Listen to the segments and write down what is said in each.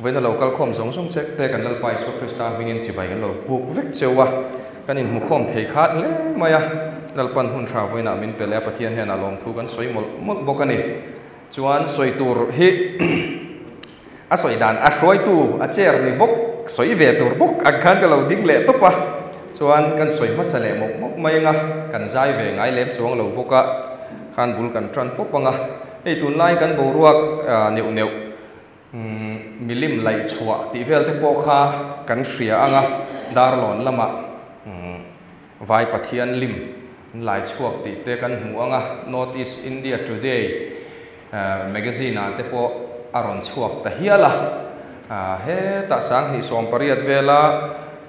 Vawiina lo kal khawm zawng zawng che te kan Lalpa Isua Krista hmingin chibai kan lo buk vek cheu a, kan inhmukhawm thei khat hle mai a, Lalpan hun tha vawiinah min pe leh a, Pathian hnenah lawmthu kan sawi mawlh mawlh bawk a ni. Chuan sawi tur hi a sawi dan a hruaitu a chair ni bawk, sawi ve tur bawk ang khan ka lo ding leh tawp a, chuan kan sawi hmasa leh mawp mawp mai ang a, kan zai ve ngai lem chuang lo bawk a, khan bul kan tan pawp ang a, hei tunlai kan boruak neuh neuh milim laih chhuah tih vel te pawh kha kan hria ang a, Darlawn lamah Vai Pathian lim an lai chhuak tih te kan hmu ang a, North East India Today magazine ah te pawh a rawn chhuak ta hial a, hetah 2018 vela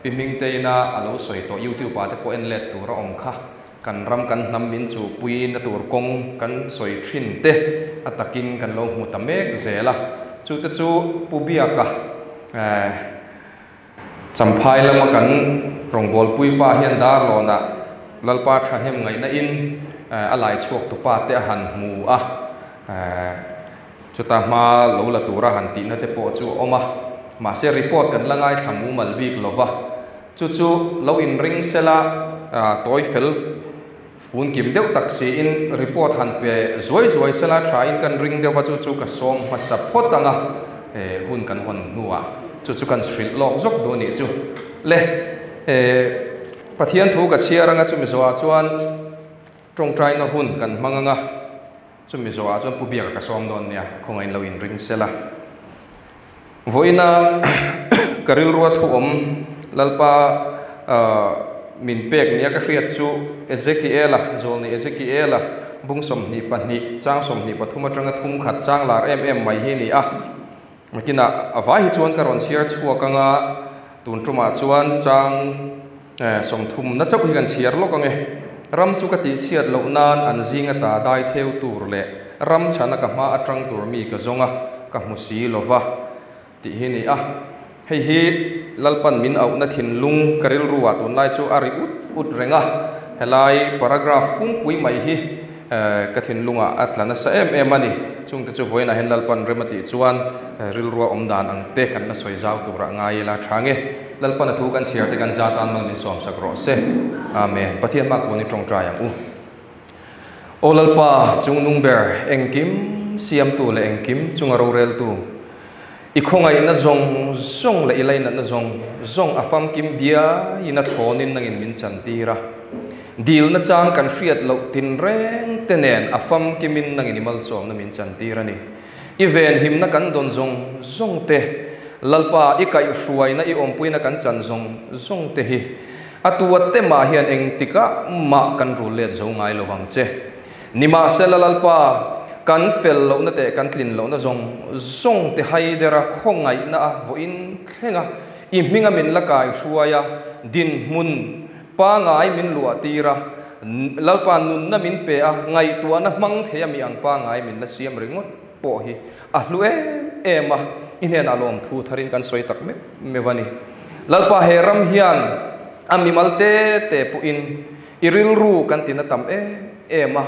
Pi Hmingteina a lo sawi tawh YouTube ah te pawh en let tur a awm kha. Kan ram kan hnam min chuhpui na tur kawng kan sawi thin te a takin kan lo hmu ta mek zel a, chu te chu Pu Biaka eh Champhai lama kan rawngbawlpui pa hian Darlawnah Lalpa thahnem ngaihna in a lai chhuak tu pa te a han hmu a, eh chuta hma lo la tura han tihna te pawh chu a awm a, mahse report kan la ngaithla mumal bik lova. Chu chu lo inring sela tawi fel fun kim deuh tak siin report han pe zuai zuai sela tha in kan ring deuh a, chu chu ka sawm hmasa phawt ang a, hun kan hawn hnuah chu chu kan hrilh lawk zawk duh a nih chu. Le Pathian thu ka chhiar ang a, chumi zawhah chuan tawngtaina hun kan hmang ang a, chumi zawhah chuan Pu Biaka ka sawm dawn nia, khawngaih in lo inring sela. Vawiina ka rilrua thu awm Lalpa min pek nia ka hriat chu Ezekiela, Zawlni Ezekiela bung 22, chang 23 atanga thum khat chang lar em em mai hi a ni a. Nakinah a vai hi chuan ka rawn chhiar chhuak anga tun tumah chuan chang 30 na chauh hi kan chhiar lawk ange. Ram chu ka tihchhiat loh nan an zing ata dai theu tur leh ram chhana ka hma atang tur mi ka zawng a, ka hmu si lo va tih hi ni a. Hei hi Lalpan min auhna thinlung ka rilru ah tunlai chu a ri ut ut reng a, helai paragraph pungpui mai hi ka thinlungah a tla nasa em em a ni. Chungte chu vawiinah hian Lalpan rem a tih chuan rilrua awm dan ang te kan la sawi zau turah ngai ila tha nge. Lalpan a thu kan chhiar te kan za tan mal min sawmsak rawh se. Amen. Pathian hma kuan i tawngtai ang u. Aw Lalpa, chungnung ber, engkim siamtu leh engkim chunga roreltu, i khawngaihna zawng zawng leh i lainatna zawng zawng a famkim biaiin a thlawnin nangin min chantir a. Dilna chang kan hriat loh tinreng te nen a famkimin nangin i malsawmna min chantir a ni. I venhimna kan dawn zawng zawng te, Lalpa i kaihhruaina i awmpuina kan chan zawng zawng te hi A tua te mah hian engtikah mah kan rul let zo ngai lo vang che. Nimahsela Lalpa, kan fel lohna teh kan tlin lohna zawng zawng te haidera khawngaihna a vawiin thleng a, i hminga min la kai hruai a, dinhmun pangai min luah tir a, Lalpa nunna min pe a, ngaihtuahna hmang thei a mi ang pangai min la siam ringawt pawh hi a hlu em em a, i hnenah lawmthu tharin kan sawi tak meuh meuh a ni. Lalpa he ram hian a mimal te te pawhin i rilru kan tina tam em em a,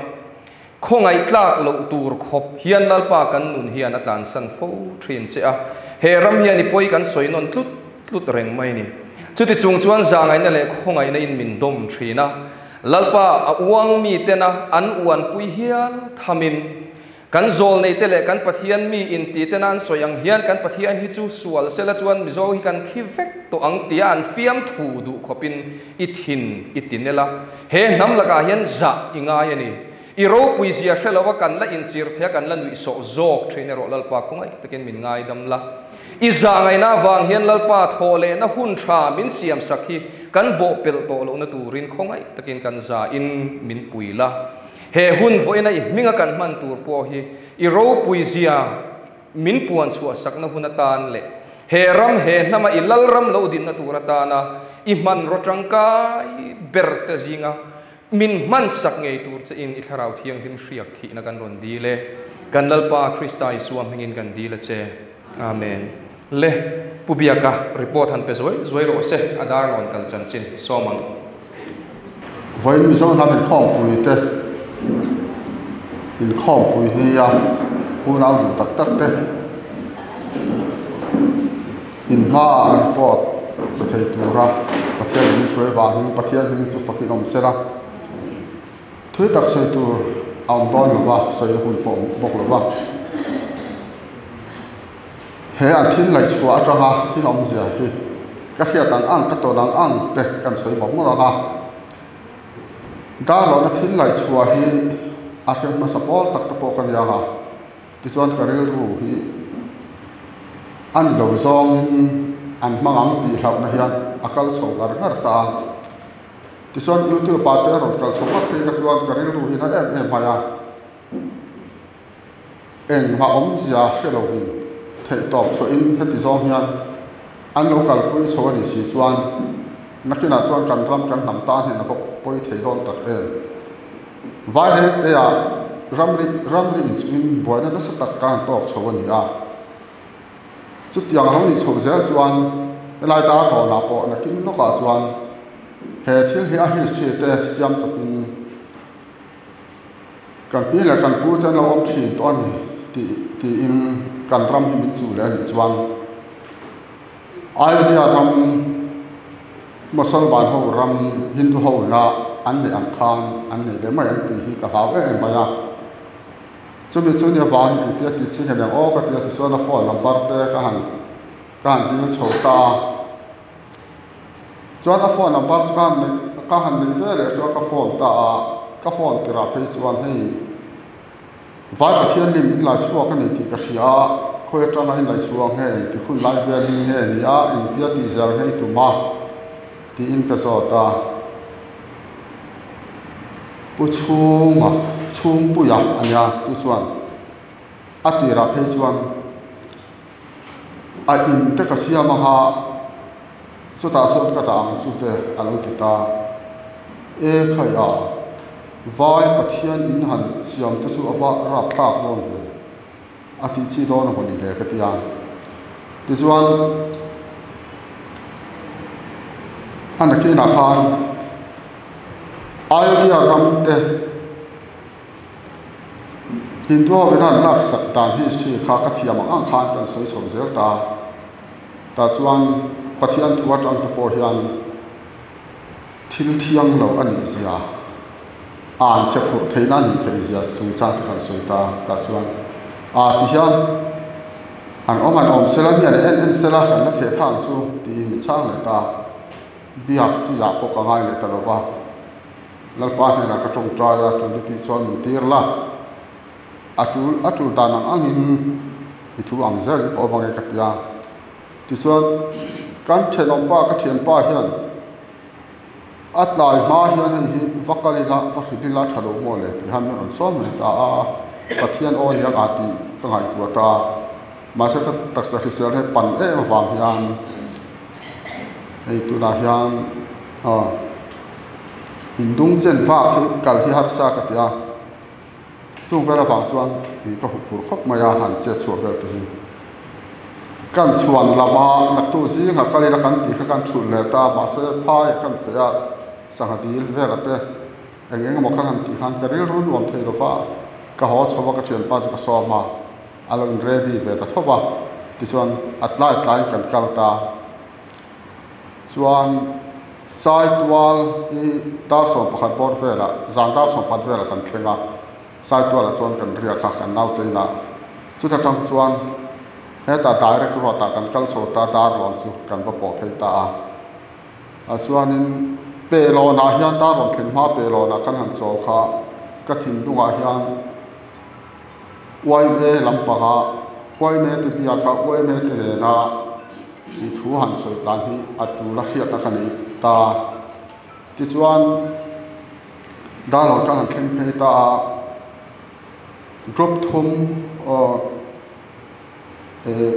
khawngaih tlak loh tur khawp hian Lalpa kan nun hian a tlansan fo thin che a, he ram hian i pawi kan sawi nawn tlut tlut reng mai a ni. Chuti chung chuan zangaihna leh khawngaihna in min dawm thin a, Lalpa a uang mi tena an uanpui hial thamin Kan zawlneite leh kan Pathian mi intitena an sawi ang hian kan Pathian hi chu sual sela chuan Mizo hi kan thi vek tawh ang tia an fiamthu duh khawpin i thin i ti nel a. He hnam lakah hian zah i ngai a ni. I ropui zia hre lova kan la inchir thei a, kan la nuihsawh zawk thin erawh Lalpa khawngaih takin min ngaidam la. I zah ngaihna avang hian Lalpa thawh lehna hun tha min siamsak hi kan bawhpelh tawh lohna turin khawngaih takin kan zahin min pui la. He hun vawiina i hminga kan hman tur pawh hi i ropui zia min puan chhuah sakna hun atan leh he ram he hnama i lalram lo dinna tur atana i hmanraw tangkai ber te zinga min hman sak ngei tur che in i Thlarau Thianghlim hriak thihna kan rawn dil e. Kan Lalpa Krista Isua hmingin kan dil a che. Amen. Le, Pu Biaka report han pe zuai zuai rawh se, a dar rawn kal chanchin sawm ang. Vawiin Mizo hnam inkhawmpui te, inkhawmpui hi a unau duh tak tak te. In hmaah report pe thei tura Pathian min hruai vangin Pathian hming chu fakin awm sela. Thui tak sawi tur a awm dawn lo va, sawi hun pawh awm bawk lo va. He an thil laihchhuah atanga thil awmzia hi ka hriat ang ang, ka tawn ang ang te kan sawi mawlh mawlh ang a. Darlawhna thil laihchhuah hi a hre hmasa pawl tak te pawh ka ni ang a, tichuan ka rilru hi a ni lo zawngin an hmang ang tih hlauhna hian a kal chho ngar ngar ta a. Tichuan YouTube ah te a rawn kal chho vak phei kha chuan ka rilru hi na em em mai a. Engmah awmzia hre lo in theih tawp chhuahin heti zawng hian an lo kalpui chho a nih si chuan nakinah chuan kan ram kan hnam tan hian a va pawi thei dawn tak em. Vaireng te ah ramri ramri inchungin buaina nasa tak kan han tawk chho a ni a. Chutiang a lo nih chhoh zel chuan helai dar rawnah pawh nakin lawkah chuan he thil hi a history te siam chawpin Kan pi leh kan pu te an lo awm thin tawh a ni tih tiin kan ram hi min chuh leh a nih chuan Ayodhya ram Mosolman ho ram Hindu ho la an neih ang khan an nei leh mai ang tih hi ka hlau em em mai a. Chumi chu nia vangin engtia tih chi hian aw ka ti a tichuan a phone number te ka han ka han dil chho ta a. Chuan a phone number chu ka han nei ka han nei ve leh chuan ka phone ta a, ka phone tirah phei chuan hei Vai Pathian lim in lai chhuak a ni tih ka hria a, khawi atanga in lai chhuak nge engti hun lai vel hi nge ni a, engtia tih zel nge i tum a tiin ka zawt a. Pu chhunga chhungpuia a nia chu chuan a tirah phei chuan. A in te ka siam ang a, chutah chuan ka dah ang chu te a lo ti ta. E khai a, vai Pathian in han siam te chu a va rapthlak dawn ve, a tih chi dawn a mawni le ka ti a. Tichuan a nakinah khan Ayodhya ram te, Hindu ho in an laksak dan hi hri kha ka thiam ang ang khan kan sawi chho zel ta. Tah chuan Pathian thu atang te pawh hian thil thiang lo a nih zia, an che phurh theihna a nih theih zia chungchang te kan sawi ta. Tah chuan a ti hian an awm an awm sela mi an en en sela kan la theh thang chu tiin min chhang leh ta. Biak chi ah pawh ka ngai leh ta lo va. Lalpa hnenah ka tawngtai a, tul i tih chuan min tir la, a tul a tul dan ang angin i thu ang zelin ka awm ang e ka ti a. Tichuan kan thenawmpa ka thianpa hian a tlai hma hian hei hi va kal ila va hrilh ila tha lo maw le tih hian min rawn sawm leh ta a, Pathian aw hian aa tih ka ngaihtuah ta a, mahse ka taksa hrisel hi pan em avang hian hei tunah hian aw. Indung chen bak hi kal hi harsa ka ti a, chung vel avang chuan ih ka huh phur khawp mai a han chet chhuah vel te hi. Kan chhuan lam a naktu zingah kal ila kan tih kha kan thulh leh ta mahse phai kan feh a sangha dil vel a te eng eng emaw kan han tih khan ka rilru nuam thei lo va, ka haw chho a ka thianpa chu ka sawm a, a lo in ready ve ta tho va tichuan a tlai tlaiin kan kal ta. Chuan Saitual hi dar 11 bawr velah zan dar 14 velah kan thleng a, Saitualah chuan kan riak a, kan naute inah. Chuta tang chuan hetah direct road ah kan kal chho ta, dar rawn chu kan va pawh phei ta a. A chuanin Pelawnah hian dar rawn thlen hma Pelawnah kan han chawl kha ka thinlungah hian YMA lampanga YMA te biaka YMA te nena I thu han sawi tlan hi a tul a hriat a ka nei ta. Tichuan Darlawn kan han thleng phei ta a, group thum aw eh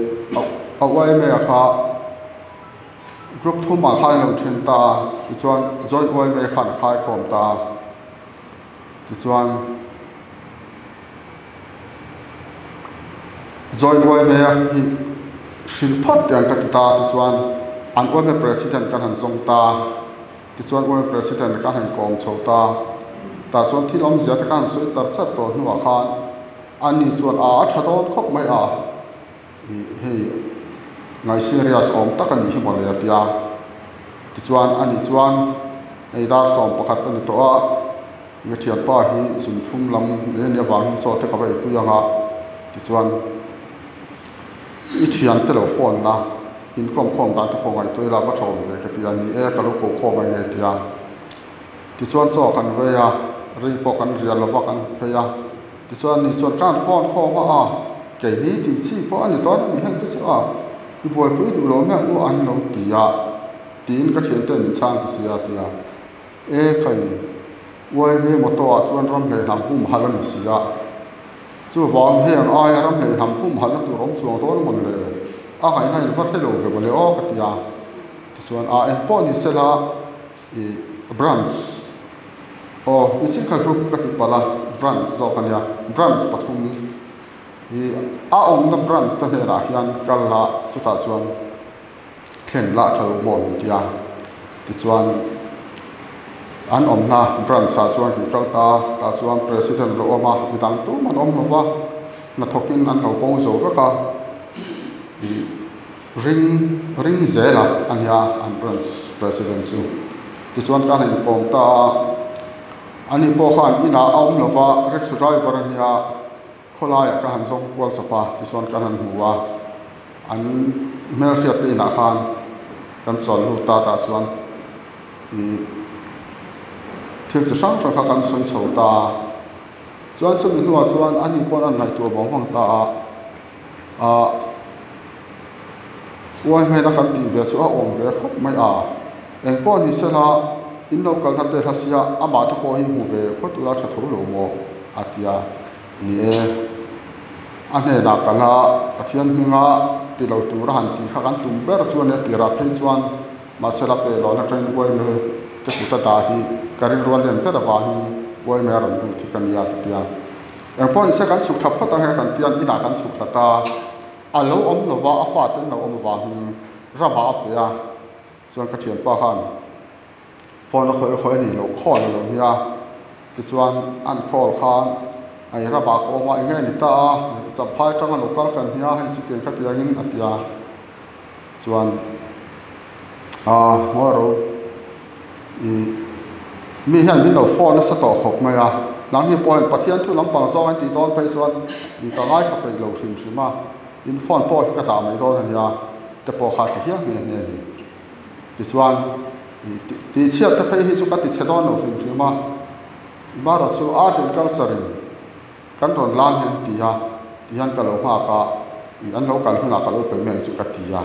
a YMA kha group thum ah khan a lo then ta a, tichuan joint YMA khan a khaikhawm ta a, tichuan Joint YMA hi hrilh phawt teh ang ka ti ta tichuan an YMA president kan han zawng ta tichuan YMA president kan han kawm chho ta tah chuan thil awmzia te kha han sawi char char tawh hnuah khan ani chuan a a tha dawn khawp mai a ih hei. Ngai serious awm tak a nih hi mawle a ti a. Tichuan ani chuan hei dar 11 a ni tawh a, nge thianpa hi zunthum lam leh nia vangin chaw te ka va eipui ang a, tichuan i thiante lo phone la, inkawm khawm dan te pawh ngaihtuah ila va tha awm ve ka ti a, ni e ka lo ko khawm ang e ti a. Tichuan chaw kan vei a, ri pawh kan rial lova kan phei a, tichuan ni chuan ka han phone khawm a, a keini tih chi pawh a ni dawn a ni heng te chu a, i buaipui duh lo mek u an lo ti a, tiin ka thiante min chhang ta si a ti a, e khai uaimi motor ah chuan ram leh hnam hum halh a ni si a, chuvang heng aia ram leh hnam hum halhna tur awm chuang dawn mawn le, a ngaihna in va hre lo ve mawle aw ka ti a, tichuan a engpawh ni sela. Ih branch aw i chikha group ka ti palh a branch zawk a nia branch pathum hi a awmna branch te hnenah hian kal la chutah chuan thlen lah tha lo maw an ti a tichuan an awmna branch ah chuan kan kal ta tah chuan president lo awm a midang tum an awm lo va hnathawkin an lo bo zo vek a ih. Ring ring zel a a nia an branch president chu. Tichuan ka han inkawm ta a, ani pawh khan inah a awm lova rickshaw driver a nia khawlaiah ka han zawng kual chawp a, tichuan kan han hmu a, an hmelhriat te inah khan kan chawl lut ta tah chuan ih thil chi hrang hrang kha kan sawi chho ta a, chuan chumi hnuah chuan ani pawh an ngaihtuah vang vang ta a. Ah uai hmel a kan tih ve chu a awm ve khawp mai a, engpawh ni sela in lo kalna te hla sia amah te pawh hi hmu ve phawt ula tha tho lo maw a ti a, ni e a hnenah kal a Pathian hminga ti lo tur a han tih kha kan tum ber chu a nia tirah phei chuan mahsela peh lohna atangin uai hmel te kut a dah hi ka rilru a len ber avangin uai hmel a rawn lut hi ka nia ka ti a. Engpawh ni se kan chhuk tha phawt ang he kan tian inah kan chhuk ta ta. A lo awm lo va, a fate an lo awm avangin ramah a feh a, chuan ka thianpa khan phone a khawih khawih a ni lo, call a lo nia. Tichuan an call khan hei ramah ka awm a, eng nge ni ta a, champhai atanga lo kal kan nia hei chutiang khatiangin a ti a. Chuan aaa ngawi ro ih mi hian min lo phone nasa tawh khawp mai a nang hi pawh hian Pathian thu lampang zawng an tih dawn phei chuan ih ka ngaithla peih lo hrim hrim a in phone pawh hi ka dah mai dawn a nia te pawh kha ti hial nghe nghe a ni tichuan ih tih chhiat te phei hi chu ka ti chhe dawn lo hrim hrim a Mara chu art and culture in Kan rawn lam hi an ti a, ti hian ka lo nghak a, ih an lo kal hunah ka lo pe mai ang chu ka ti a,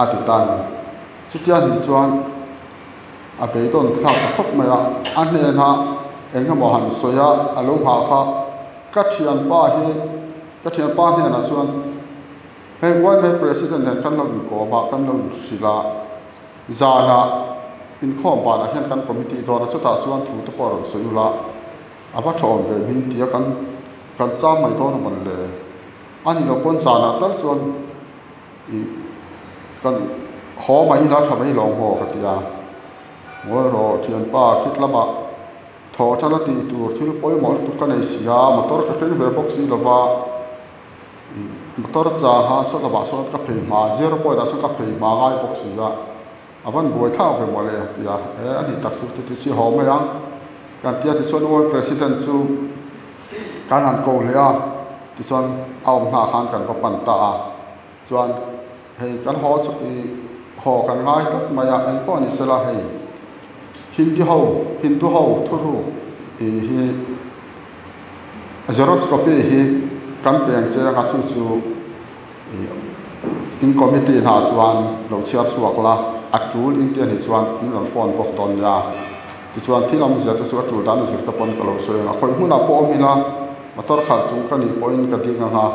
a ti ta a ni. Chutia nih chuan a beidawn thlak ta khawp mai a, a hnenah eng emaw han sawi a, a lo nghah kha ka thianpa hi, ka thianpa hnenah chuan hei YMA President nen kan lo inkawm a, kan lo inhrilh a, zanah inkhawm banah hian kan committee dawn a, chutah chuan thu te pawh a rawn sawi ula. A va tha awm ve hming tia kan kan chang mai dawn a mawn le. A ni lo pawn zanah tal chuan ih kan haw mai ila tha mai lawng haw ka ti a. Ngawi rawh thianpa khit lamah thaw tala tih tur thil pawimawh lutuk ka nei si a, motor ka keng ve bawk si lova ih motor changha saw lamah sawn ka phei hma zero point ah sawn ka phei hma ngai bawk si a. A van buai thlak ve mawle ti a, e a nih tak chu chuti si haw mai ang kan tia tichuan World President chu kan han ko hle a, tichuan a awm hna khan kan va pan ta a, chuan hei kan haw chu ih haw kan ngai tawp mai a, eng pawh ni sela hei Hindi ho Hindu ho thuruk ih hi xerox copy hi kan peng cheng a chu chu. In committee hnah chuan lo chhiar chhuak la, a tul in tih a nih chuan in rawn phone bawk dawn nia. Tichuan thil awmzia te chu a tul dan zir te pawn ka lo sawi ang a, khawi hmunah pawh awm ila motor khalh chung ka nih pawhin ka ding ang a,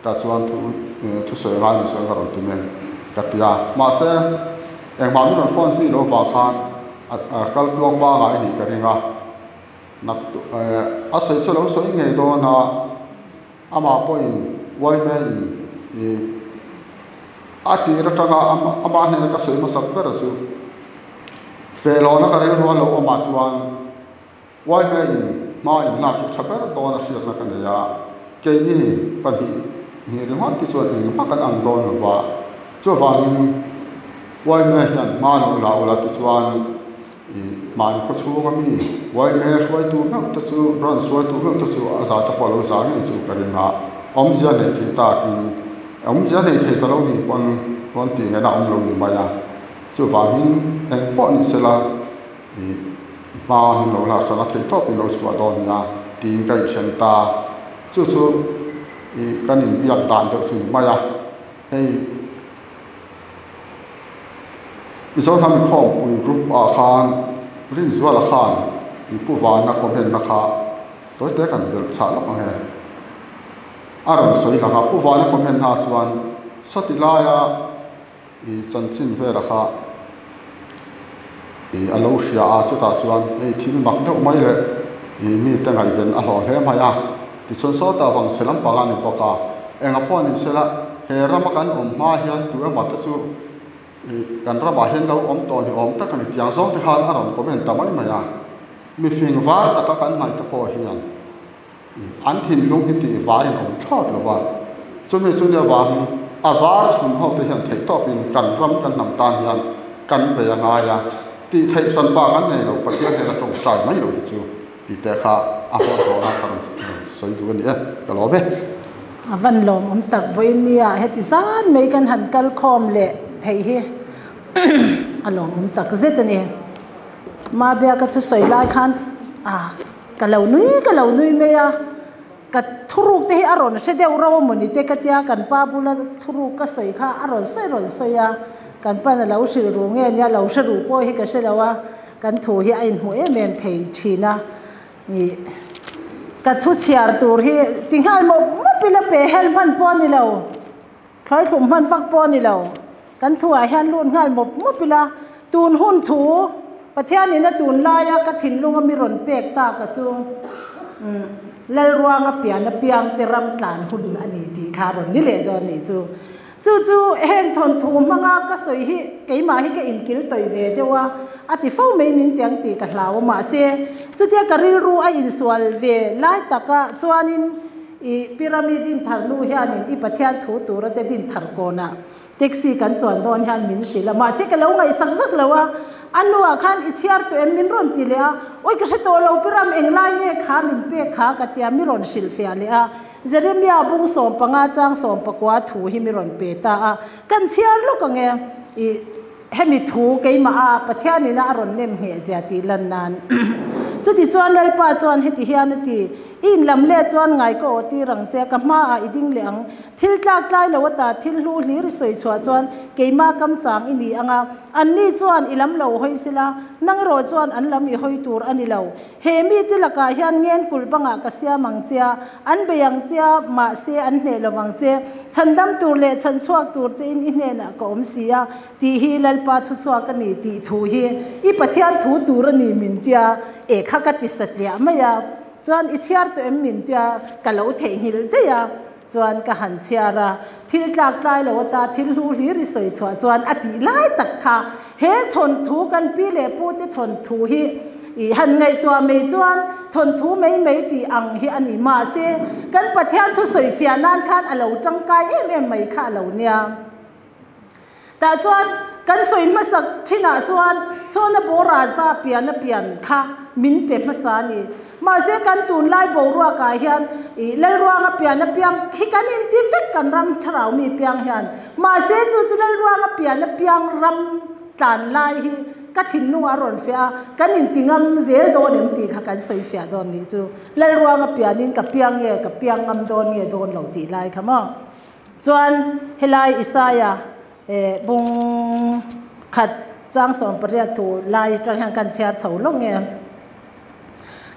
tah chuan thu thusawi ngai ni sawi ka rawn ti mai ka ti a. Mahse engmah min rawn phone zui loh vang khan a kal tluang pangai a nih ka ring a, a sawi chu a lo sawi ngei dawn a. Amah pawhin YMA in ih a tir atanga amah hnena ka sawi hmasak ber chu pehlawna ka rilru a lo awmah chuan YMA in hma in lak hi tha ber dawn a hriatna ka nei a, keini pahnih hnih ringawt te chuan engmah kan ang dawn lova. Chuvangin yma hian hma lo la ula tichuan ih mahni khaw chhunga mi yma hruaitu meuh te chu branch hruaitu meuh te chu a za te pawh lo za ngei chu ka ring a, awmzia nei thei takin awmzia nei thei ta lo nih pawn rawn tih ngaihna a awm lo ni mai a, chuvangin eng pawh ni sela ih hma min lo la sak a thei tawp in lo chhuah dawn nia tiin ka inthen ta, chu chu ih kan inbiak dan deuh chu ni mai a. Hei Mizoram Inkhawmpui group ah khan Rinzuala khan i pu vana comment na kha tawite kan belh chhah lawk ang e. A rawn sawi lang a, pu vana comment na chuan sawti laia i chanchin vela kha i a lo hria a, chutah chuan hei thil mak deuh mai leh i mite ngaihven a hlawh hle mai a. Tichuan sawtah vang chhe lampang a ni bawk a, enga pawh ni sela he rama kan awm hma hian tu emaw te chu ih kan ramah hian lo awm tawh ni awm tak a ni tiang zawng te khan a rawn comment ta mai mai a, mifing var taka kan ngaih te pawh hian ih an thinlung hi tih varin awm thlawt lo va, chumi chu nia vangin a var chhun ho te hian theihtawpin kan ram kan hnam tan hian kan bei a ngai a, tih theih hranpa kan nei lo Pathian hian a tawngtai mai lo hi chu. Tih te kha a hlawhhlawh a ka rawn sawi duh a ni e, ka lawm e. A van lawmawm tak vawiin nia heti zan mai kan han kal khawm leh theih hi a lawmawm tak zet a ni. Mabia ka thusawi lai khan a ka lo nui ka lo nui mai a, ka thuruk te hi a rawn hre deuh rau a mawni te ka tia kan pa bula thuruk ka sawi kha a rawn sawi rawn sawi a, kan pa'n a lo hrilh ru nge nia lo hre ru pawh hi ka hre lo a. Kan thu hi a inhmu em em thei thin a, ih ka thu chhiar tur hi ti nghal mawp mawp ila pe hel hman pawh a ni lo, thlawi thlum hman vak pawh a ni lo, kan thu ah hian lut nghal mawp mawp ila tun hun thu Pathianin a tun laia ka thinlunga mi rawn pek tak a chu umm Lalruanga pian apiang te ram tlan hun a ni tih kha a rawn ni leh dawn nih chu. Chu chu heng thawnthu hmanga ka sawi hi keimah hi ka inkil tawih ve deuh a, a ti fo mai min tiang tih ka hlau a, mahse chutia ka rilru a insual ve lai taka chuanin i pyramid din thar nu hianin i Pathian thu tura te din thar kawnah taxi kan chuan dawn hian min hrilh a, mahse ka lo ngaihsak vak lo a, a nuah khan i chhiar tawh em min rawn ti leh a, awi ka hre tawh lo pyram englai nge kha min pek kha ka tia mi rawn hrilh fiah leh a. Jeremia bung 15 chang 19 thu hi mi rawn pe ta a, kan chhiar lawk ang e, ih hemi thu keimah a Pathianina a rawn nem ngheh zia tih lan nan. Chutichuan Lalpa chuan heti hian a ti, I inlam leh chuan ngai ka aw tir ang che, ka hmaah i ding leh ang. Thil tlak tlai lo ata thil hlu hlir i sawi chhuah chuan keimah kam chang i ni ang a, anni chuan i lam lo hawi sila, nang erawh chuan an lam i hawi tur a ni lo. He mite lakah hian ngen kulh bangah ka siam ang che a, an bei ang che a, mahse an hneh lo vang che. Chhandam tur leh chhan chhuak tur chein i hnenah ka awm si a, tih hi Lalpa thuchhuak a ni tih thu hi i Pathian thu tur a ni min tia, eh kha ka ti satliah mai a, chuan i chhiar tawh em min tia, ka lo theihnghilh daih a. Chuan ka han chhiar a, thil tlak tlai lo ata thil hlu hlir i sawi chhuah chuan a tih lai tak kha he thawnthu kan pi leh pu te thawnthu hi i han ngaihtuah mai chuan thawnthu mai mai tih ang hi a ni. Mahse, kan Pathian thu sawi fiah nan khan a lo tangkai em em mai kha a lo nia. Tah chuan kan sawi hmasak thinah chuan chhawna bawra za pian a pian kha min pe hmasa a ni. Mahse kan tunlai boruakah hian ih Lalruanga pian a piang hi kan inti vek kan ram thlarau mi piang hian. Mahse chu chu Lalruanga pian a piang ram tlan lai hi ka thinlungah a rawn fiah a, kan inti ngam zel dawn em tih kha kan sawi fiah dawn nih chu. Lalruanga pianin ka piang nge ka piang ngam dawn nge dawn lo tih lai kha maw. Chuan helai Isaia bung khat chang 18 thu lai atang hian kan chhiar chho lawk nge.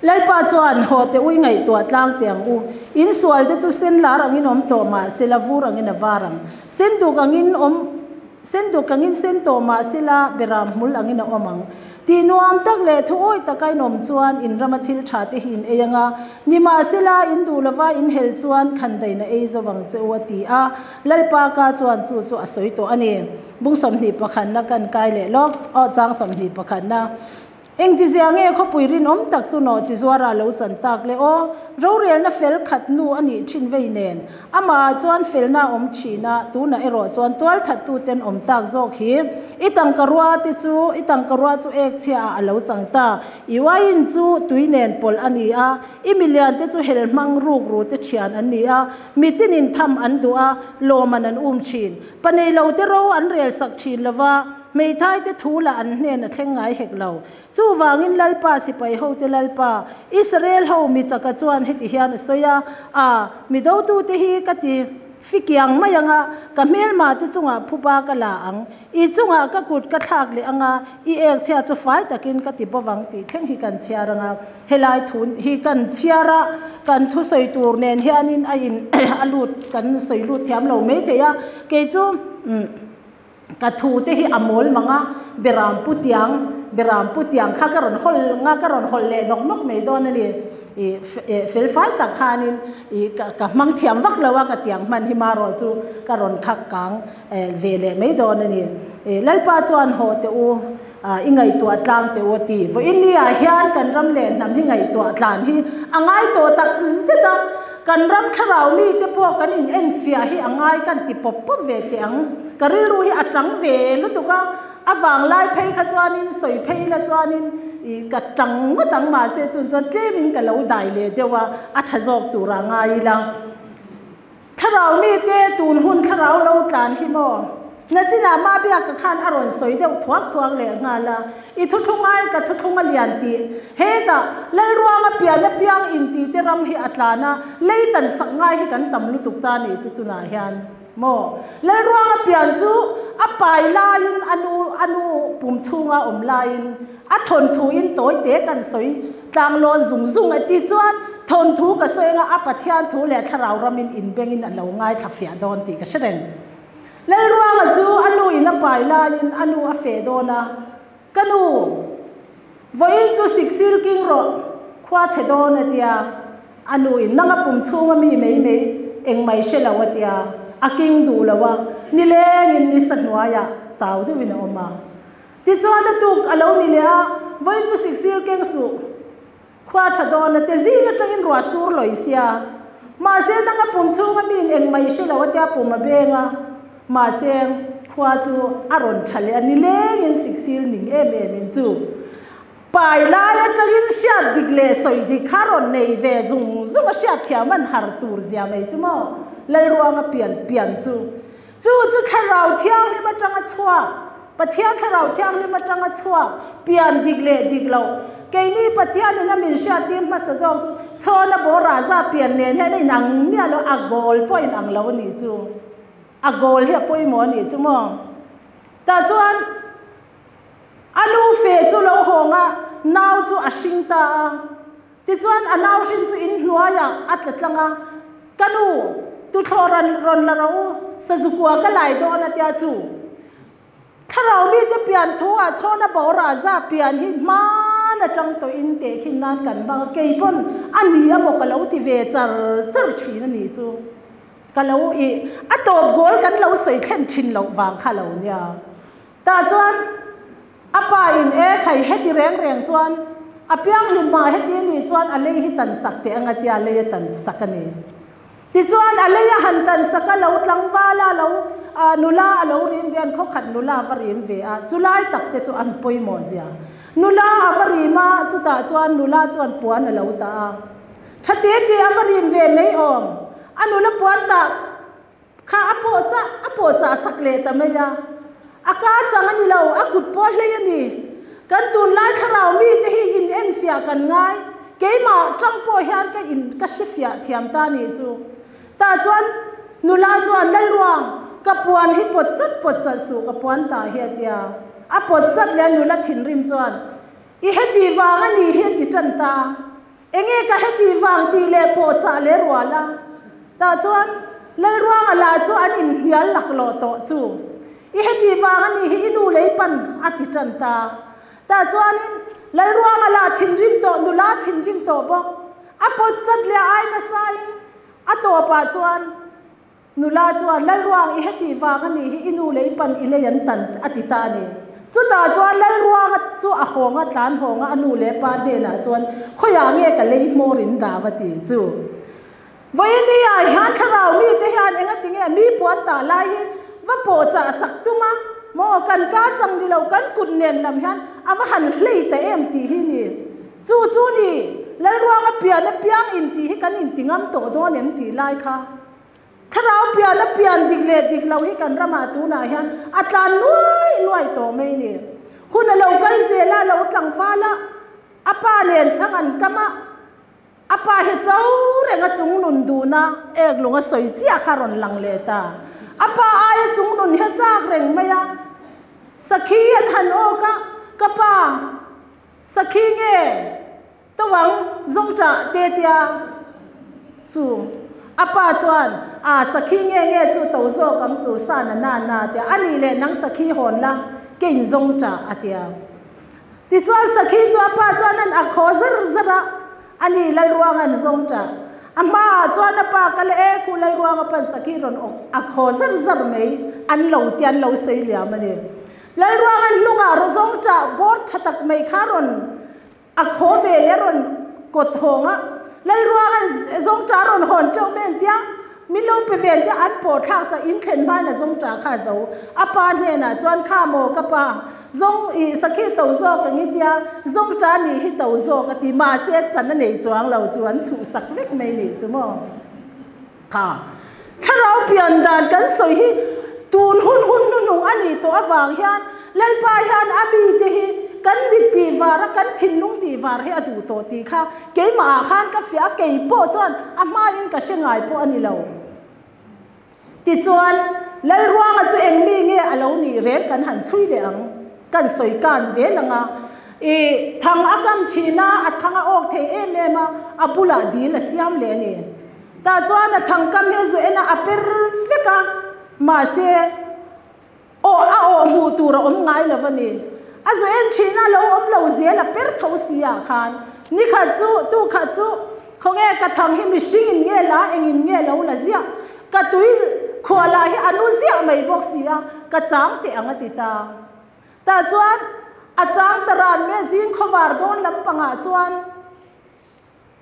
Lalpa chuan haw te ui ngaihtuah tlang teh ang u. In sual te chu sen lar angin awm tawh mah sela vur angin a var ang. Sen duk angin awm sen duk angin sen tawh mah sela beram hmul angin a awm ang. Tih nuam tak leh thu awih taka in awm chuan in rama thil tha te hi in ei ang a, nimahsela in duh lova in hel chuan khandain a ei zo vang che u a ti a, Lalpa ka chuan chu chu a sawi tawh a ni. Bung 21 na kan kai leh lawk, aw chang 21 na. Engtizia nge khawpui rinawm tak chu nawhchi zuara lo chan tak le aw? Rorelna fel khat nu a nih thin vei nen, amahah chuan felna a awm thin a, tunah erawh chuan tualthattu tenawm tak zawk hi i tangka rua te chu i tangka rua chu ek chhiaah a lo chang ta. I uaiin chu tui nen pawlh a ni a, i milian te chu hel hmang ruk ru te thian an ni a, mitinin tham an duh a, lawman an um thin. Pa nei lo te ro an rel sak thin lo va, hmeithai te thu lah an hnen a thleng ngai hek lo. Chuvangin Lalpa sipai hote Lalpa, Israel ho mi chaka chuan heti hian a sawi a, A, mi dotute hi ka ti fikiang mai ang a, ka hmelma te chungah phuba ka la ang, i chungah ka kut ka thlak leh ang a, i ek chhia chu fai takin ka ti bawvang tih thleng hi kan chhiar ang a. Helai thu hi kan chhiar a, kan thusawi tur nen hianin a in a lut kan sawi lut thiam lo maithei a, kei chu ka thu te hi a mawl mang a, Beram pu tiang, Beram pu tiang kha ka rawn hawl nga ka rawn hawl leh nawk nawk mai dawn a ni. I fel fai tak khanin i ka hmang thiam vak lo a, ka tiang hman hi marawh chu ka rawn khak kang ve leh mai dawn a ni. Lalpa chuan haw teh u, i ngaihtuah tlang teh u a ti. Vawiin ah hian kan ram leh hnam hi ngaihtuah tlan hi a ngai tawh tak zet a, kan ram thlarau mite pawh kan in enfiah hi a ngai kan ti pawp pawp ve teh ang. Ka rilru hi a tang ve lutuk a, a vanglai phei kha chuanin sawi phei la chuanin i ka tang ngawt ang mahse tun chuan tlemin ka lo dai leh deuh a, a tha zawk tur ah ngai ila. Thlarau mite tun hun thlarau lo tlan hi maw? Nachinah mah biak ka khan a rawn sawi deuh thuak thuak leh nghal a, I thuthlung aiin ka thuthlung a lian tih. Hetah, Lalruanga pian apiang inti te ram hi a tlan a, lei tan sak ngai hi kan tam lutuk ta nih chu tunah hian maw? Lalruanga pian chu a pai laiin a nu a nu pum chhunga awm laiin A thawnthu in tawi te kan sawi tlang lawn zung zung e ti chuan thawnthu ka sawi anga a Pathian thu leh thlarau ram in inbeng in a lo ngaithla fiah dawn tih ka hre reng. Lalruanga chu a nu in a pai laiin a nu a feh dawn a, Ka nu, vawiin chu siksil king rawh, khua chhe dawn a tia, a nu in nang a pum chhung a mi mai mai eng mai hre lo a tia, a king duh lo a, nileng in nisa hnuaiah chau deuhin a awm a. Tichuan a tuk a lo ni leh a, vawi chu siksil keng suh, khua tha dawn a te zing atangin ruah sur lawi sia. Mahse nanga pum chhunga miin engmah i hre lo a tia pum a beng a, mahse khua chu a rawn tha leh a ni lengin siksil ning em em in chu pai lai atangin hriat dik leh sawi dik kha rawn nei ve zung zung a hriat thiam an har tur zia mai chu maw Lalruanga pian pian chu. Chu chu Thlarau Thianghlim atanga chhuak, Pathian Thlarau Thianghlim atanga chhuak, pian dik leh dik loh. Keini Pathianin a min hriattir hmasa zawk chu chhawna bawr raza pian nen hian a inang miah lo, a goal pawh a inang lo a nih chu. A goal hi a pawimawh a nih chu maw? Tah chuan a nu fe chu lo hawng a, nau chu a hring ta a. Tichuan a nau hrin chu in hnuaiah a tla tlang a, Ka nu, tuthlawh ran rawn la rawh u, sazukua ka lai dawn a tia chu. Thlarau mite pian thu ah chhawna bawrah za pian hi hman atang tawhin tehkhin nan kan hmang a, kei pawn a ni amaw ka lo ti ve char char thin a nih chu. Ka lo i a tawp goal kan lo sawi thlen thin loh vang kha lo nia. Tah chuan a pa in e khai heti reng reng chuan a pianghlim mah heti a nih chuan a lei hi tan sak teh ang a tia a lei a tan sak a ni. Tichuan a lei a han tan sak a lo tlangval a lo nula a lo rim ve an khawkhat nula a va rim ve a chulai tak te chu an pawimawh zia. Nula a va rim a chutah chuan nula chuan puan a lo tah a. Tha te te a va rim ve mai awm a nula puan tah Kha a pawh chah, a pawh chah sak leh ta mai a. A ka chang a ni lo, a kut pawh hlei a ni. Kan tunlai thlarau mite hi in enfiah kan ngai, keimah tang pawh hian ka in ka hrefiah thiam ta ni chu. Tah chuan nula chuan Lalruang, ka puan hi pawt chat pawt chat suh ka puan tah hi a tia. A pawt chat leh a nula thinrim chuan, I heti vang a ni hi a ti tan ta. Enge ka heti vang tih leh pawh chah leh rual a, tah chuan Lalruanga lah chu an inhnial laklawh tawh chu. I heti vang a nih hi i nu lei pan a ti tan ta. Tah chuanin Lalruanga lah thinrim tawh, nula thinrim tawh bawk. A pawt chat leh ai nasain a tawpah chuan Nula chuan, Lalruang, i heti vang a nih hi, i nu leh i pan i lei an tan, a ti ta a ni. Chutah chuan Lalruanga chu a hawng a, tlan hawng a, a nu leh pa hnenah chuan, Khawiah nge ka lei hmawr in dah va ti chu. Vawinia hian thlarau mite hian engati nge mi puan tah lai hi va pawh chah sak tum a maw? Kan ka chang ni lo, kan kut nen lam hian a va han hlei ta em tih hi ni. Chu chu ni, Lalruanga pian a piang in tih hi kan inti ngam tawh dawn em tih lai kha. Thlarau pian a pian dik leh dik lo hi kan ramah tunah hian a tlan nuai nuai tawh mai ni. Hun a lo kal zel a, a lo tlangval a, a pa nen thlang an kam a, A pa hi cho reng a chung nun duhna ek lung a sawi chiah kha rawn lang leh ta. A pa aia chung nun hi a chak reng mai a. Sakhi an han awk a, Ka pa, sakhi nge tawang zawngṭah te tia chu? A pa chuan, A, sakhi nge nge chu to zawk ang chu sa na na na tia. A nih leh nang sakhi hawn la, keiin zawngṭah a tia. Tichuan sakhi chu a pa chuan an ak haw zar zar a, a ni Lalruanga'n zawng ṭah. A hmaah chuan a pa kal e khu Lalruanga pan sakhi rawn ak haw zar zar mai an lo ti an lo sawi liam a ni. Lalruanga'n hnungah raw zawng ṭah bawr ṭha tak mai kha rawn ak haw ve leh rawn kawt hawng a, Lalruanga'n zawng ṭah rawn hawn ṭeuh mai an tia, min lo pe ve an tia an pawh thlak sak in thlen hmain a zawng ṭah kha a zo. A pa hnenah chuan kha maw ka pa, Zawng i sakhi to zawk ang i tia, zawng ta nih hi to zawk a ti, mahse chan a nei chuang lo chu an chhuhsak vek mai nih chu maw? Kha thlarau pian dan kan sawi hi tun hun hun hnuhnung a nih tawh avang hian Lalpa hian a mite hi kan mit tih var a kan thinlung tih var hi a duh tawh tih kha keimah ah khan ka fiah a, kei pawh chuan a hmain ka hre ngai pawh a ni lo. Tichuan, Lalruanga chu eng mi nge a lo nih reng kan han chhui leh ang, kan sawi kan zel ang a. I thang a kam thin a, a thang a awk thei em em a, a bulah dil a siam leh a ni. Tah chuan a thang kam hi a zu en a, a per vek a, mahse, Aw a aw hmuh tur a awm ngai lo a ni. A zu en thin a lo awm lo zel a per tho si ah khan ni khat chu tu khat chu khawnge ka thang hi mihring in nge la eng in nge lo la ziah ka tui khuah lah hi a nu ziah mai bawk si a ka chang teh ang a ti ta. Tah chuan a chang ta ran mai a zing khawvar dawn lampangah chuan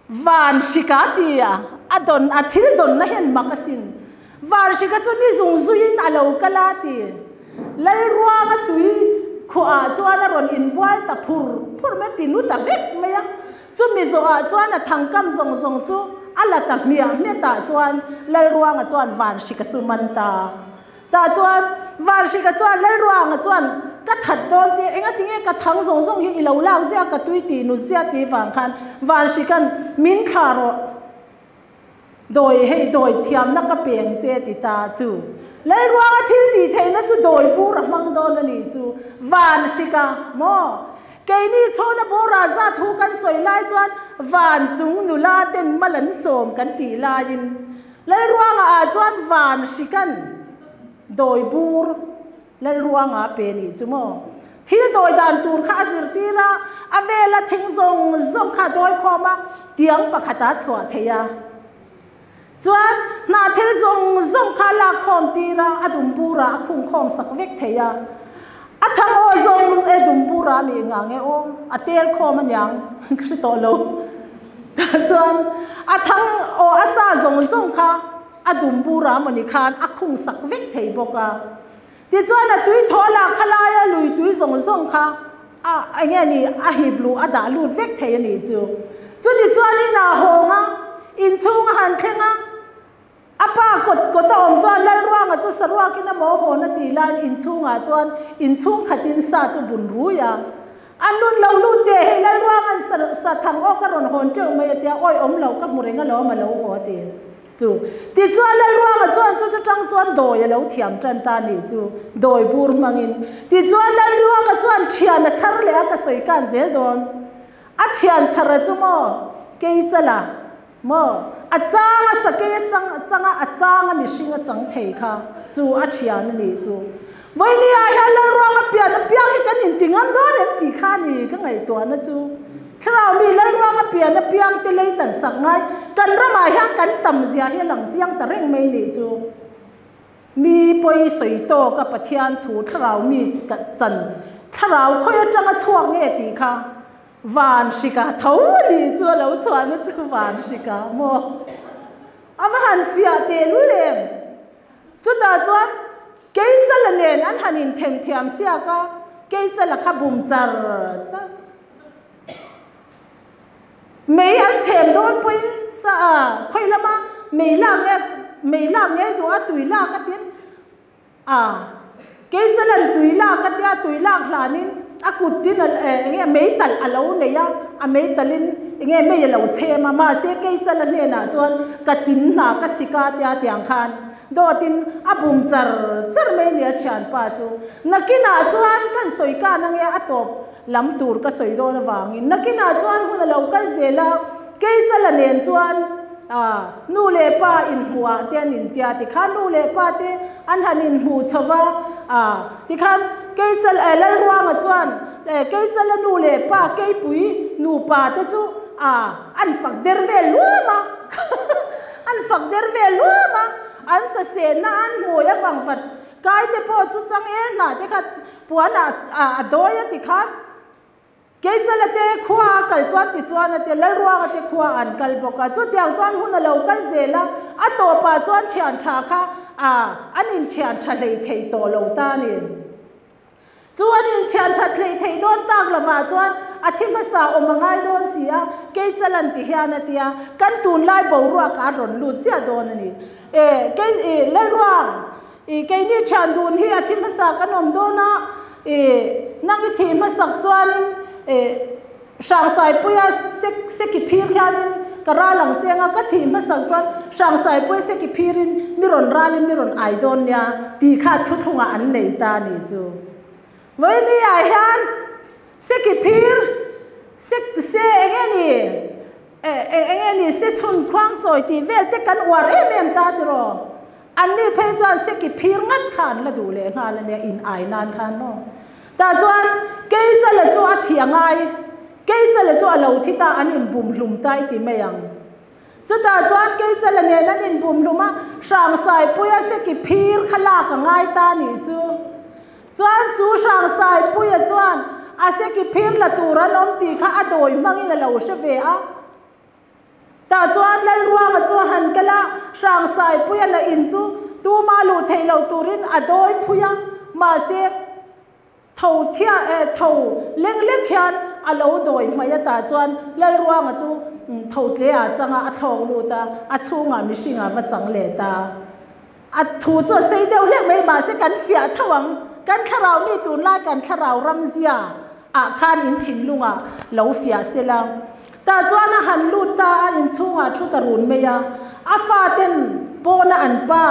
Van hrika ti a, a dawn, a thil dawnna hian mak asin. Van hrika chu ni zung zuiin a lo kal a ti. Lalruanga tui khuah chuan a rawn inbual ta phur phur mai a, ti nu ta vek mai a. Chumi zawhah chuan a thangkam zawng zawng chu a la ta hmiah hmiah tah chuan Lalruanga chuan Van hrika chu man ta. Tah chuan Vanhrika chuan Lalruanga chuan ka that dawn che, engati nge ka thang zawng zawng hi i lo lak zia ka tui tih nut zia tih vang khan Vanhrika'n min thlah rawh dawi hei dawi thiamna ka peng che ti ta chu Lalruanga thil tih theihna chu dawi bur a hmang dawn a nih chu Vanhrika maw keini chhawna bawra za thu kan sawi lai chuan van chung nula ten mal an sawm kan tih laiin Lalruanga ah chuan van hrikan dawi bur Lalruanga pe nih chu maw? Thil dawi dan tur kha a zirtir a, a vela thing zawng zawng kha a dawi khawm a, tiang pakhat a chhuah thei a. Chuan hnah thil zawng zawng kha a lak khawm tir a, a dum burah a khung khawm sak vek thei a. A thang aw zawng e dum burah mi engah nge aw a tel khawm aniang ka hre tawh lo. Tah chuan a thang aw a sa zawng zawng kha a dum bura mawni khan a khung sak vek thei bawk a. Tichuan a tui thaw lah kha laia lui tui zawng zawng kha a eng nge ni a hip luh a dah lut vek thei a nih chu. Chutichuan inah hawng a, inchhung a han thleng a. A pa kawt kawt a awm chuan Lalruanga chu saruakin a maw hawn a tih laiin inchhungah chuan inchhung khatin sa chu bun rui a. An nun lo lut teh hei Lalruanga'n sa sa thang awk a rawn hawn teuh mai a tia awi awm lo ka hmu reng alawm a lo haw a ti chu. Tichuan Lalruanga chuan chu chutang chuan dawi a lo thiam tan ta nih chu dawi bur hmangin. Tichuan Lalruanga chuan thian a chhar leh a ka sawi kan zel dawn. A thian chhar a chu maw kei chala Maw? A chang a sakei a chang a chang a, a chang a mihring a chang thei kha chu a thian a nih chu. Vawinia ah hian Lalruanga pian a piang hi kan inti ngam dawn em tih kha a ni ka ngaihtuahna chu. Thlarau mi Lalruanga pian a piang te lei tan sak ngai kan ramah hian kan tam zia hi a lang chiang ta reng mai nih chu. Mi pawi sawi tawk a Pathian thu thlarau mi chan Thlarau khawi atanga chhuak nge tih kha van hrika tho a nih chu a lo chhuahna chu van hrika maw? A va han fiah tehlul em? Chutah chuan Keichala nen an han inthemthiam siak a, Keichala kha bum char char. Mei an chhem dawn pawhin sa a khawi lama mei lak nge mei lak ngei duh a tui lak a tin a Keichalan tui lak a tia tui lak hlanin a kut tin a enge mei talh a lo nei a a mei talhin enge mei a lo chhem a mahse Keichala hnenah chuan ka tin hna ka sik a tia tiang khan dawtin a bum char char mai nia thianpa chu nakinah chuan kan sawi kan ange a tawp Lam tur ka sawi dawn avangin nakinah chuan hun a lo kal zel a, Keichala nen chuan nu leh pa inhmuhah te an intia tikhan nu leh pa te an han inhmuh chho va, tikhan Keichala Lalruanga chuan Keichala nu leh pa Keipui nupa te chu an fak der vel luam a, an fak der vel luam a, an sasehna an hmui avang vat kai te pawh chu changel hnah te kha Puan a dawi a ti khan Keichala te khua a kal chuan tichuan a ti Lalruanga te khua an kal bawk a, chutiang chuan hun a lo kal zel a, a tawpah chuan thian tha kha an inthian tha hlei thei tawh lo ta a ni. Chu an inthian that hlei thei dawn tak lovah chuan a thi hmasa awm a ngai dawn si a, Keichalan ti hian a ti a, kan tunlai boruak a rawn lut chiah dawn a ni. E, kei, e, Lalruang, I keini thian dun hi a thi hmasa kan awm dawn a, i nang i thih hmasak chuanin i Hrangsaipuia sek seki phir hianin ka ral ang cheng a, ka thih hmasak chuan Hrangsaipuia seki phirin mi rawn ralin mi rawn ai dawn nia tih kha thuthlungah an nei ta a nih chu. Vawiini ah hian seki phir sek se enge ni enge ni se chhun khuang chawi tih vel te kan uar em em ta tiraw? Anni phei chuan seki phir ngat kha an la duh leh nghal a nia, in ai nan khan maw. Tah chuan Keichala chu a thi a ngai, Keichala chu a lo thi ta, an inbum hlum ta i ti mai ang. Chutah chuan Keichala nen an inbum hlum a, Hrangsaipuia seki phir kha lak a ngai ta a nih chu. Chuan chu Hrangsaipuia chuan a seki phir la tur an awm tih kha a dawi hmangin a lo hre ve a. Tah chuan Lalruanga chu a han kal a, Hrangsaipuia la in chu tuma luh theih loh turin a dawi phui a, mahse tho thia eh tho leng lek hian a lo dawi hmai a, tah chuan Lalruanga chu tho tle ah chang a, a thlawk lut a, a chhungah mihring a va chang leh ta. A thu chu a sei deuh hlek mai, mahse kan fiah tho ang, kan thlarau mi tunlai kan thlarau ramzia ah khan in thinlungah lo fiah sela. Tah chuan a han lut ta a, inchhungah thu ta run mai a, a faten pawna an pa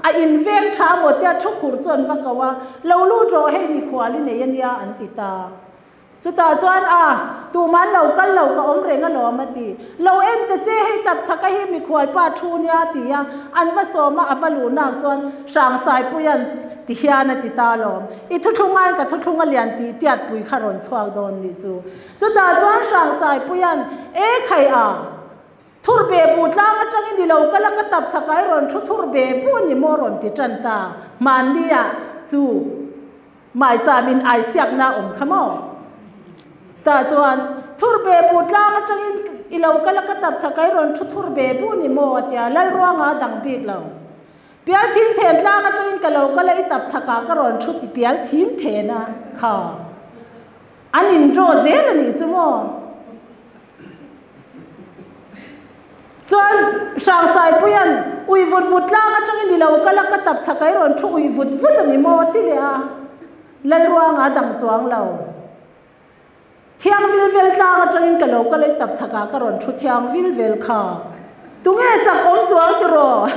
a inveng tha maw tia thu khur chu an va ko a, lo lut rawh hei mikhual i nei ania an ti ta. Chutah chuan, A, tuman lo kal lo ka awm reng alawm, a ti. Lo en ta che, hei tap chhaka hi mikhual pa thu nia, a ti a. An va sawm a, a va luh nak chuan Hrangsaipuia'n ti hian a ti ta alawm. I thuthlungain ka thuthlung a lian tih tiatpui kha rawn chhuak dawn nih chu. Chutah chuan Hrangsaipuia'n, E khai a, thur be bu tlang atangin i lo kal a, ka tap chhaka i rawn thu thur be bu a ni maw rawn ti tan ta. Hmanni-ah chu. Maicham in ai siakna a awm kha maw? Tah chuan thur be bu tlang atangin i lo kal a ka tap chak a i rawn thu thur be bu ni maw a tia Lalruanga a dang bik lo. Pial thin then tlang atangin ka lo kal a i tap chak ah ka rawn thu ti pial thin then a kha an in draw zel a nih chu maw? Chuan Hrangsaipuia'n ui vut vut tlang atangin i lo kal a, ka tap chhak a i rawn thu ui vut vut a ni maw ti leh a, Lalruanga a dang chuang lo. Thiang vil vel tlang atangin ka lo kal a i tap chhak ah ka rawn thu thiang vil vel kha. Tunge chak awm chuang tiraw?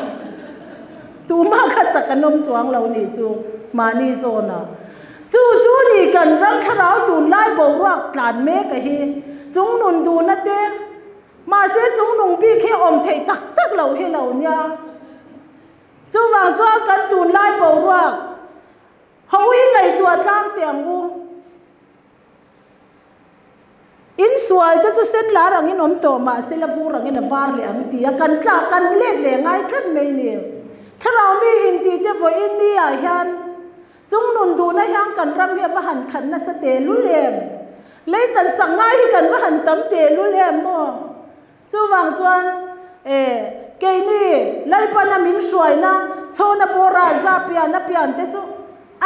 Tumah kha chak an awm chuang lo nih chu mahni zawnah. Chu chu ni kan ram thlarau tunlai boruak tlan mek a hi chungnun duhna te, mahse chungnung bik hi awm theih tak tak loh hi lo nia. Chuvang chuan kan tunlai boruak ho in ngaihtuah tlang teh ang u. Insual te chu sen lar angin awm tawh mahse la vur angin a var leh ang ti a, kan tla kan let leh ngai tlat mai ni. Thlarau mi intih te vawiin ni ah hian. Chung nun duhna hian kan ram hi a va han khat nasa tehlul em? Lei tan sak ngai hi kan va han tam tehlul em maw? Chuvang chuan e, keini Lalpana min hruaina chhawna bawra za pian a pian te chu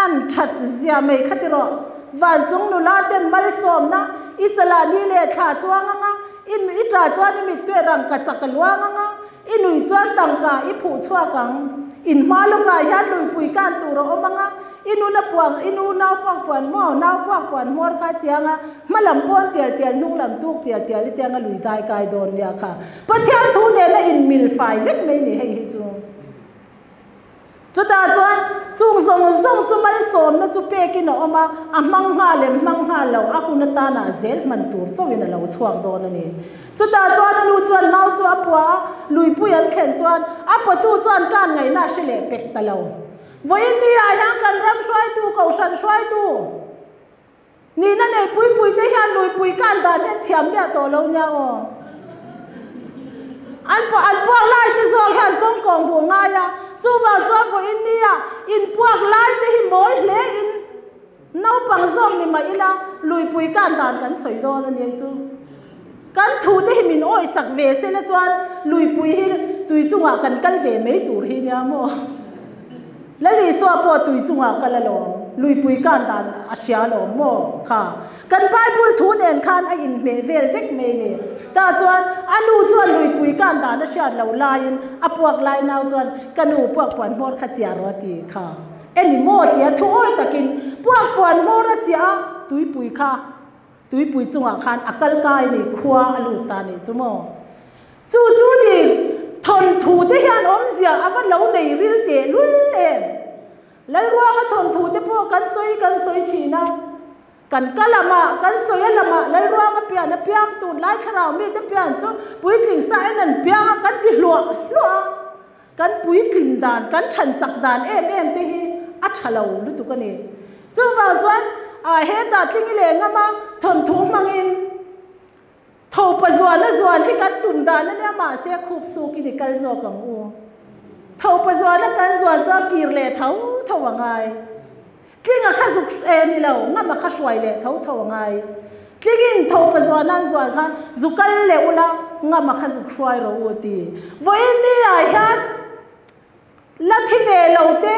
an that zia mai kha ti rawh. Van chung nula ten malsawmna i chalah ni leh thla chuang anga, i i tah chuan i mittui rangka chak a luang anga, i nui chuan tangka i phuh chhuak ang. In hma lawkah hian luipui kan tur a awm anga, i nuna puang, i nu nau puak puan maw, nau puak puan hmawr kha a chiang a, hma lam pawn tial tial, hnung lam tuk tial tial i tianga lui dai kai dawn nia kha. Pathian thu nena inmil fai vek mai ni hei hi chu. Chutah chuan chung zawng zawng chu malsawmna chu pekin a awm a, a hmang nghal em hmang nghal lo, a hun atana zel hman tur chauhin a lo chhuak dawn a ni. Chutah chuan a nu chuan nau chu a pua a, luipui an thlen chuan a pawtu chuan kan ngaihna a hre leh pek ta lo. Vawiin ni ah hian kan ram hruaitu, kohhran hruaitu nihna nei pui pui te hian luipui kan dan hi an thiam miah tawh lo nia aw. An puah an puak lai te zawk hian kawng kawng hmuh ngai a, chuvang chuan vawiin ni ah inpuak lai te hi mawl hle in Naupang zawk ni mah ila luipui kan dan kan sawi dawn a nia chu. Kan thu te hi min awih sak ve se la chuan luipui hi tui chungah kan kal ve mai tur hi nia maw. Lalisua pawh tui chungah kal alawm, luipui kan dan a hria alawm maw kha. Kan Bible thu nen khan a inhmeh vel vek mai ni. Tah chuan a nu chuan luipui kan dan a hriat loh laiin a puak lai nau chuan ka nu puak puan hmawr kha chiah rawh a ti kha. Eni maw tia thu awi takin puak puan hmawr a chiah a, tuipui kha tuipui chungah khan a kal kai ni, khua a lut ta nih chu maw. Chu chu ni thawnthu te hian awmzia a va lo nei ril teh lul em. Lalruanga thawnthu te pawh kan sawi kan sawi thin a, kan ka lamah kan sawi a lamah Lalruanga pian a piang tunlai thlarau mite pian chu puitling sa en an piang a kan ti hluah hluah a. Kan puitlin dan, kan chhan chak dan em em te hi a tha lo lutuk a ni. Chuvang chuan hetah tlingi leh ngama thawnthu hmangin thopa zuan a zuan hi kan tum dan a nia mahse khup sukin i kal zawk ang u. Thopa zuan a kan zuan chuan kir leh tho tho a ngai. Tlinga kha zuk e ni lo, ngama kha hruai leh tho tho a ngai. Tlingin thopa zuan an zuan khan zu kal leh ula, ngama kha zuk hruai rawh u a ti. Vawiin ni ah hian la thi ve lo te,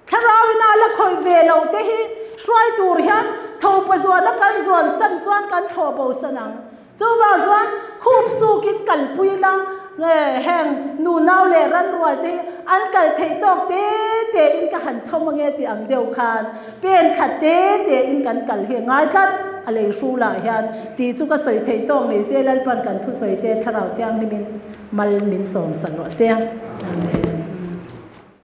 thlarau ina la khawih ve lo te hi hruai tur hian thopa zuan a kan zuan san chuan kan thlawh bo san ang. Chuvang chuan khup sukin kalpui la, heng nu nau leh ran rual te hi an kal theih tawk te te in ka han chhawm ange tih ang deuh khan pen khat te te in kan kal hi a ngai tlat a lei hru lah hian tih chu ka sawi theih tawk ni se Lalpan kan thusawi te Thlarau Thianghlimin mal min sawm sak rawh se. Amen.